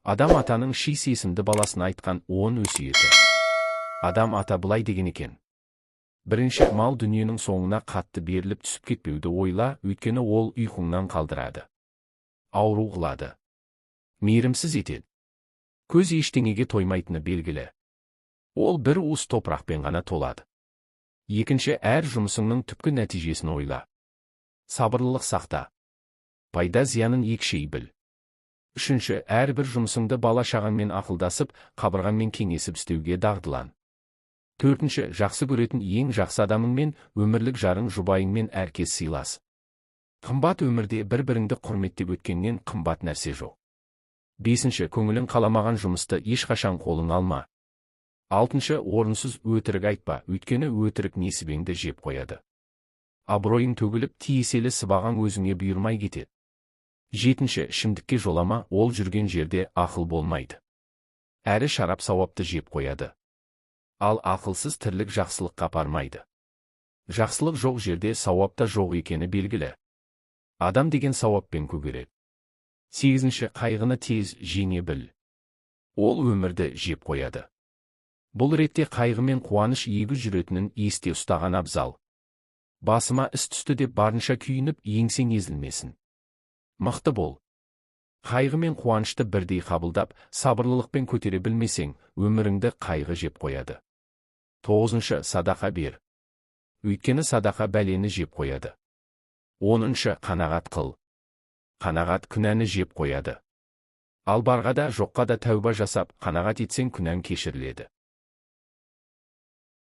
Адам атаның Шис есімді баласына айтқан 10 өсиеті. Адам ата былай деген екен. Бірінші, мал дүниенің соңына қатты беріліп түсіп кетпеуді ойла, өйткені ол ұйқыңнан қалдырады. Ауру қылады. Мейірімсіз етеді. Көз ештеңеге тоймайтыны белгілі. Ол бір уыс топырақпен ғана толады. Екінші, әр жұмысыңның түпкі нәтижесін ойла. Сабырлылық сақта. Пайда зиянын екшей біл. Үшінші, әрбір жұмысыңды бала-шағаңмен ақылдасып, қабырғаңмен кеңесіп істеуге дағдылан. Төртінші, жақсы көретін ең жақсы адамыңмен, өмірлік жарың, жұбайыңмен әркез сыйлас. Қымбат өмірде бір-біріңді құрметтеп өткеннен қымбат нәрсе жоқ. Бесінші, көңілің қаламаған жұмысты ешқашан қолыңа алма. Алтыншы, орынсыз өтірік айтпа, өйткені өтірік несібеңді жеп қояды. Абыройың төгіліп, тиеселі сыбағаң өзіңе бұйырмай кетеді. Жетінші, ішімдікке жолама, ол жүрген жерде ақыл болмайды. Әрі шарап сауапты жеп қояды. Ал ақылсыз тірлік жақсылыққа апармайды. Жақсылық жоқ жерде сауап та жоқ екені белгілі. Адам деген сауаппен көгереді. Сегізінші, қайғыны тез жеңе біл. Ол өмірді жеп қояды. Бұл ретте қайғы мен қуаныш егіз жүретінін есте ұстаған абзал. Басыма іс түсті деп барынша күйініп, еңсең езілмесін. Мықты бол. Қайғы мен қуанышты бірдей қабылдап, сабырлылықпен көтере білмесең, өміріңді қайғы жеп қояды. Тоғызыншы, садақа бер. Өйткені садақа бәлені жеп қояды. Оныншы, қанағат қыл. Қанағат күнәні жеп қояды. Ал барға да, жоққа да тәуба жасап, қанағат етсең, күнәң кешіріледі.